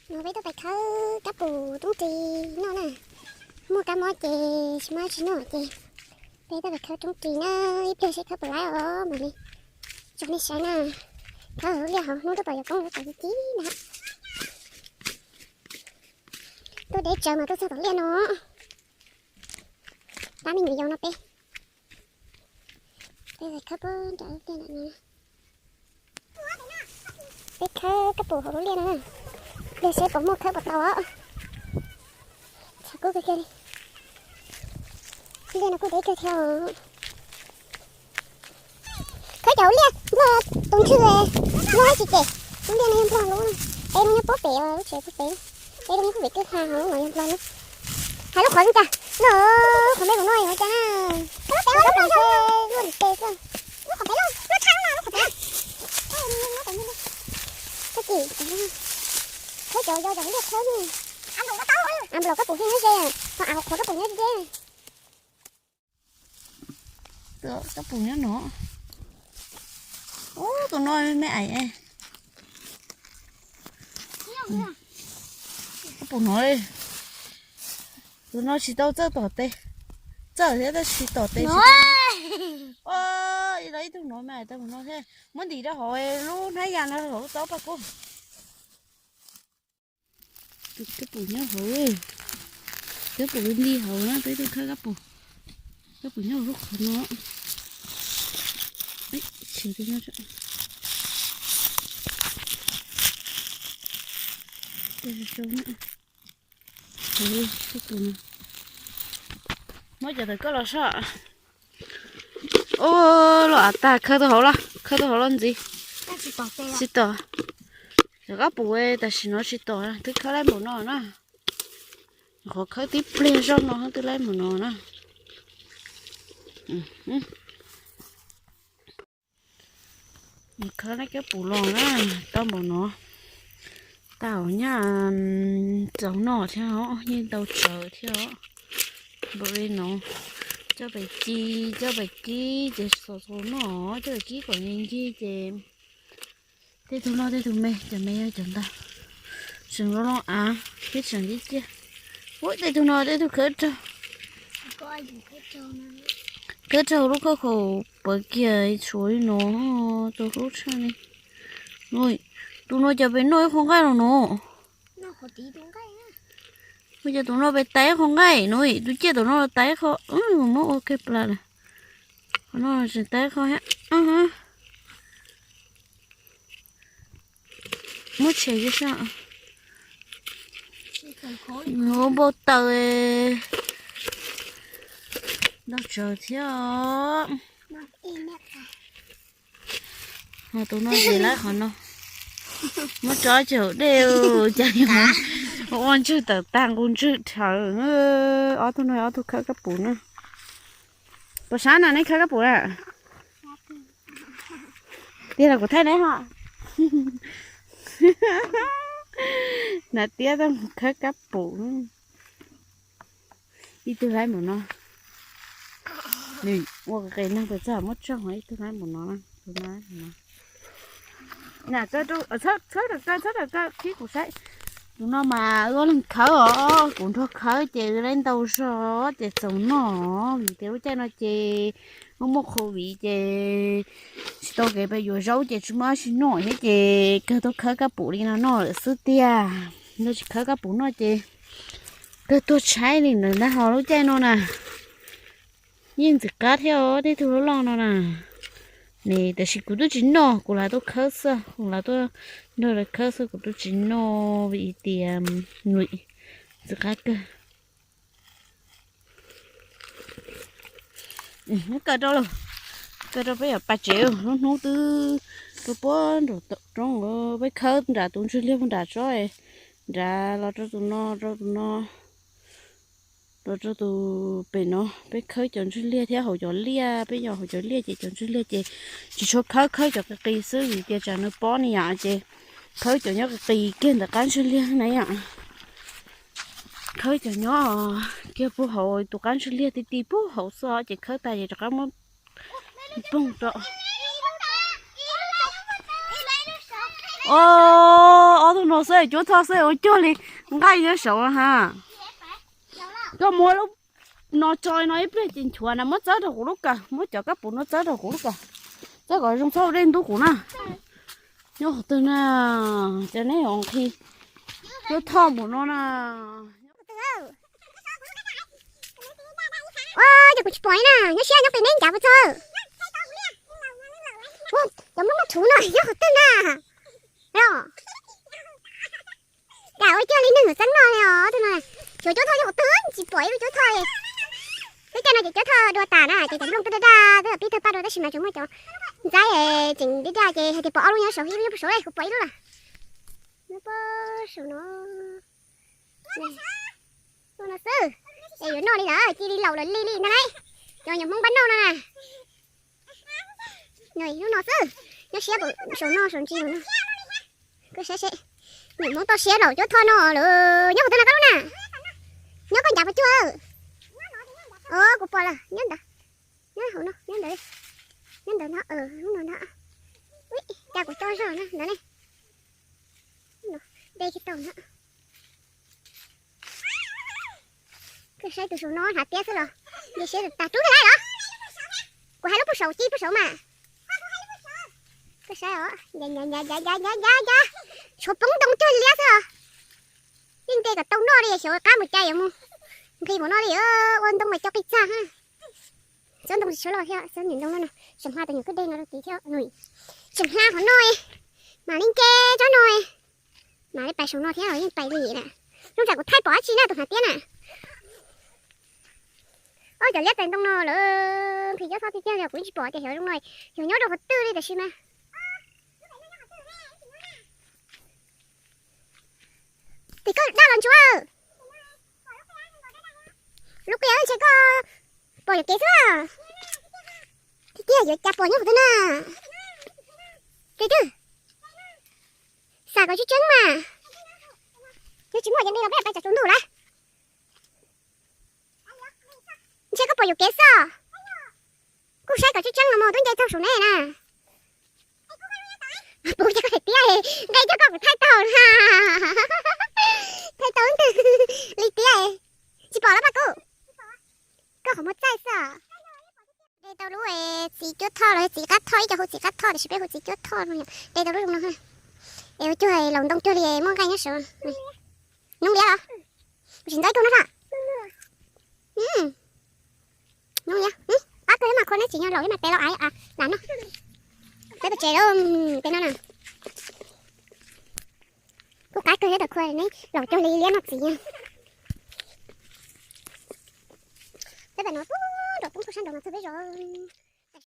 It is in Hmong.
No peb tuaj pais khawb kab pum roob ris noj na. Muaj kab mob ces tsis muaj dab tsi noj ces peb tuaj pais khawb roob ris na, ib pliag seb khawb puas laib os mam li tso nej saib na. Khawb hauv lub liaj hauv hnub twb pom yuav poob yuav tawm ci na. Tuaj deb tsawv mas tuaj txog tom liaj no. Pab me nyuam yaus no peb, peb khawb puag nram liaj no. Peb khawb kab pum hauv lub liaj no, pliag seb puas muaj khawb puas tau os. Tshav kub kawg kiag li. Liaj no kuj deb kawg thiab. Khawb cov hauv liaj nplog tus ntswg, nplog tsis cem. Lub liaj no yog nplog lub, peb lub nyob puag pem lub tsev puag pem. Peb lub nyob puag pem kwj ha, lub no yog nplog lub. Hais lub qhov zoo cas no, qhov me tus no ua cas na. Lub pem lub nplog luaj ntim tes xwb. Lub qhov pem lub, lub tshaj lub no lub qhov pem. Tag kis khawb cov yau cov liaj khawb. Av nplaum kab pum nyob ze, ho av qhuav kab pum nyob ze. Kab pum nyob no. Ub, tus no me me aim. Kab pum no, tus no tsis tau txawj tom tes. Txawj thiab tab sis tom tes tsis tau. Ib tug no me aim tau tus no thiab. Muab ntim rau hauv lub hnab yas no hauv tsob paj kub. Tus kab pum nyob hauv, kab pum li hauv na, peb tuaj khawb kab pum. Kab pum nyob hauv lub qhov no. Tshem tus no. Kab pum no. Muab cov tawm koj los soj. Ub, los av tag, khawb tau hauv los, khawb tau hauv los ntxiv. Tsis tom. Cov kab pum tam sim no tsis tom, twb khawb laib npaum no na. Qhov khawb tib pliag zoj no twb laib npaum no na. Khawb laib kab pum los na, tau npaum no. Tau nyaj txaus noj thiab os, yeej ntau tsawv thiab os. Npaum li no, coj pem ci, coj pem kib ces txaus txaus noj, coj pem kib kom ncig ncig ces tej tug loj tej tug me, cov me yog cov ntau. Tseem loj loj av thiab tseem ciaj ciaj. Ub, tej tug no tej tug khawb raug, khawb raug lub khauj khaum pawv kiag tshuav li no, txaus hlub tshaj li. Tus no cas pem noj ib qho nqaij los no. Ua cas tus no pem tais ib qho nqaij no, tus ciaj tus no los tais ib qho, muab ua kiag plas lawm. Qhov no tseem tais ib qho thiab. Muab tshem kiag soj. Npau taws ntau tsawg thiab os. Ho tus no ces lawv qhov no muab tso cawm dej, cas ua ntswg tawm tag nqus ntswg dhawv. Ob tug no ob tug khawb kab pum na. Puas sab na neb khawb kab pum na? Tiag los kuv thaij neb ho. Hnav tiab tuaj mus khawb kab pum. Ib tug laib npaum no. Nws ua qis neeg pes txog muab tsoog, ib tug laib npaum no, tus no. Txhob rau kaw, txhob rau kaw, khib kuv saib. Tus no mas wb ob leeg khawb os, kuv nrog khawb ces wb laib ntau zog ces txaus noj, vim tias lub caij no ces muaj muaj covid ces tsis tau kev pes yuav zaub ces tsis muaj dab tsi noj thiab ces kawg tuaj khawb kab pum li no noj lawm xwb tiag. Yog tsis khawb kab pum noj ces kawg tuag tshaib li ntawd ntag. Ho lub caij no na, yeej ntxim qab thiab os, tej tug loj loj no na. Tab sis kuv twb tsis noj, kuv lam tuaj khawb xwb, kuv lam tuaj nrog lawv khawb xwb, kuv twb tsis noj vim tias ntxim qab kawg. Kaw rau, kaw rau peb yuav pais tsev, lub hnub twb rau puag nram roob, peb khawb nram tus ntswg liag puag nram tsob, nrad los rau tus no, rau tus no, los rau tus pem no. Peb khawb cov ntswg liag thiab hauv cov liaj, peb yos hauv cov liaj ces cov ntswg liaj ces tsis tshua khawb, khawb cov qis qis xwb vim tias tsam nws pob ne yom, ces khawb cov nyob qis qis kiag ntawm qab ntswg liag na yom. Khawb cov nyob kiag puag hauv tus qab ntswg liag ti ti puag hauv xwb ces khawb tag ces rov qab muab poog rau. O, ob tug no xwb cuab thoj xwb ua cuag li nqaij nyob saud ha. Koj muab lub no tso no ib pliag ces nchuav na, muab txawb rau kuv lub kawm, muab cov kab puv no txawb rau kuv lub kawm, txawb kom zoo txhob ua dej ntub kuv na. Nyob qhov twg na? Ces neb nqhis cuab thoj npaum no na. Ua, ces kuv tsis pom li na, nyob siab nyob pem neb ncav puas txog. Cov nplooj noj thuv no nyob qhov twg na? Los, cas ua cuag li neeg txeeb no li os. Xyov cuab thoj nyob qhov twg tsis pom ib lub cuab thoj li. Lub caij no ces cuab thoj dua tas na ces cov nplooj twb daj daj twb pib tawg paj dua tab sis mas tseem muaj cov ntxaib tseem daj daj ces hais tias pom ob lub nyob saud ib lub nyob puag saud, kuv pom ib lub lawm. Nyob puag saud no. Lub no xwb, es yuav noj li lawm cia li laus lawm li li ntag lauj. Cov nyuam Hmoob npab noj no na. Lub no xwb, nyob siab saum no saum ntsis no. Koj saib seb, nyuam Hmoob toj siab laus cuab thoj no lawm. Nyob qhov twg na koj lub na? Nyob koj ncav puas cuag? O, kuv pom lawm, nyob ntawd, nyob hauv no, nyob ntawd, nyob ntawd no, lub no ntag. Ui, cas kuv tso zog na ntawd ne. De tsis tau na. Koj saib tus saum no hnav tiab xwb los, nce siab tas rub tag lawm los. Kuv hais lub puag saud, ci puag saud mas. Koj saib os, ya ya ya, tshuav poob ntoo cuag liab xwb os. Yeej ntes kom tau noj li, xyov qab mus cai yuav mus nqhis npaum no li, ua ntoo mas cov qis txag. Txhob ntoo tsis tshua loj thiab, txhob niam ntoo no, tseem hla tus nyuam kwj deg no rau tid thiab. Tseem hla qhov no, mam li nce tsob no, mam li pais saum no thiab los yeej pais li na. Zoo tsam kuv thaij pom dab tsi na tus hnav tiab na. Ob cov liab tais ntoo no lawm, nqhis cuab thoj tiag tiag li kuv yeej tsis pom tias xyov zoo no, xyov nyob rau qhov twg li tiam sis mas. Tim koj daj los ntsuav. Lub qia ntshe koj pom yuam kev xwb. Tiag tiag yuav cas pom nyob qhov twg na. Kev twg? Xav kom tseeb tseeb mas. Yog tsis muaj ces nqis los peb pais tsam tsaus ntuj lawm. Ntshe koj pom yuam kev xwb. Kuj saib kom tseeb tseeb los mas twb nce txog saum ne na. Puv ces koj hais tiab, nqe coj koj kuv thaij tau na. Thaij tau ntwg li tiab. Tsis pom los pab kuv. Koj qhov muag txaij xwb. De tau lub txiv cuab thoj los txiv qab thoj, ib co hu txiv qab thoj tiam sis peb hu txiv cuab thoj no. De tau lub zoo no. Es ua cuag laus ntoo cuag li muaj nqaij nyob saud. Noob liab los? Kuv tsis ntxov ib tug no na. Noob liab, qab kawg mas khua neb tsis nyob laus ib mas peb los ai lam noj. Peb pes tsev lawm, peb no na. Kuj qab kawg thiab tau khua neb laus cuag li liab noj txiv. Peb pem no pub nram poob tuaj sab nraud no txog peb zos.